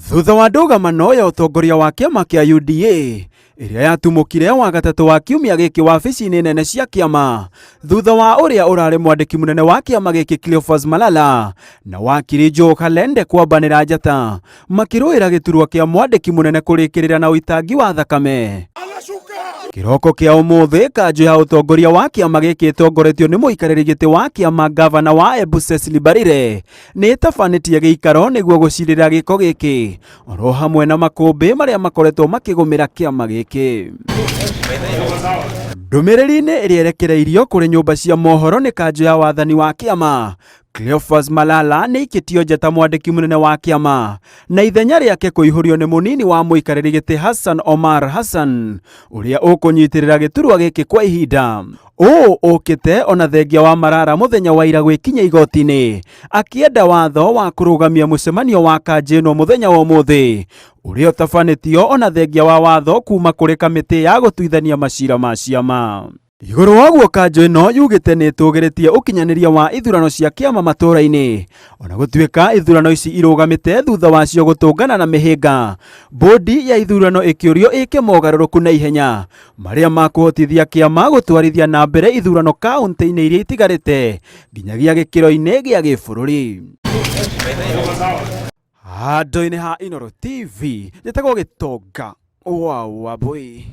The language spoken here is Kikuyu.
Thutha wa ndũgamano ya ũtongoria wa kĩama kĩa UDA ĩrĩa yatumũkire Wagatatũ wa kiumia gĩkĩ wabici-inĩ nene cia kĩama, thutha wa ũrĩa ũrarĩ mwandĩki mũnene wa kĩama gĩkĩ Cleophas Malala na wakiri Joe Kalende kwambanĩra njata makĩrũĩra gĩturwa kĩa mwandĩki mũnene kũrĩkĩrĩra na ũitangi wa thakame. Kĩroko kĩa ũmũthĩ, kanjũ ya ũtongoria wa kĩama gĩkĩ ĩtongoretio nĩ mũikarĩri gĩtĩ wa kĩama, gavana wa Embu Cecily Mbarire, nĩ ĩtabanĩtie gĩikaro nĩguo gũcirĩra gĩko gĩkĩ oro hamwe na makũmbĩ marĩa makoretwo makĩgũmĩra kĩama gĩkĩ. Ndũmĩrĩri-inĩ ĩrĩa ĩrekereirio kũrĩ nyũmba cia mohoro nĩ kanjũ ya wathani wa kĩama, Cleophas Malala nĩ aikĩtio nja ta mwandĩki mũnene wa kĩama na ithenya rĩake kũihũrio nĩ mũnini wa mũikarĩri gĩtĩ Hassan Omar Hassan, ũrĩa ũkũnyitĩrĩra gĩturwa gĩkĩ kwa ihinda. Ũũ ũkĩte ona thengia wa Marara mũthenya wa ira gwĩkinya igoti-inĩ akĩenda watho wa kũrũgamia mũcemanio wa kanjũ ĩno mũthenya wa ũmũthĩ, ũrĩa ũtabanĩtio ona thengia wa watho kuma kũrĩ kamĩtĩ ya gũtuithania macira ma ciama. Igũrũ wa ũguo, kanjũ ĩno yugĩte nĩ ĩtũgĩrĩtie ũkinyanĩria wa ithurano cia kĩama matũũra-inĩ, ona gũtuĩka ithurano ici irũgamĩte thutha wacio gũtũngana na mĩhĩnga. Bodi ya ithurano ĩkĩũrio ĩke mogarũrũku na ihenya marĩa makũhotithia kĩama gũtwarithia na mbere ithurano kaunti-inĩ iria itigarĩte nginyagia gĩkĩro-inĩ gĩa gĩbũrũri. Handũ-inĩ ha Inooro TV, njĩtagwo Gĩtonga wa Wambui.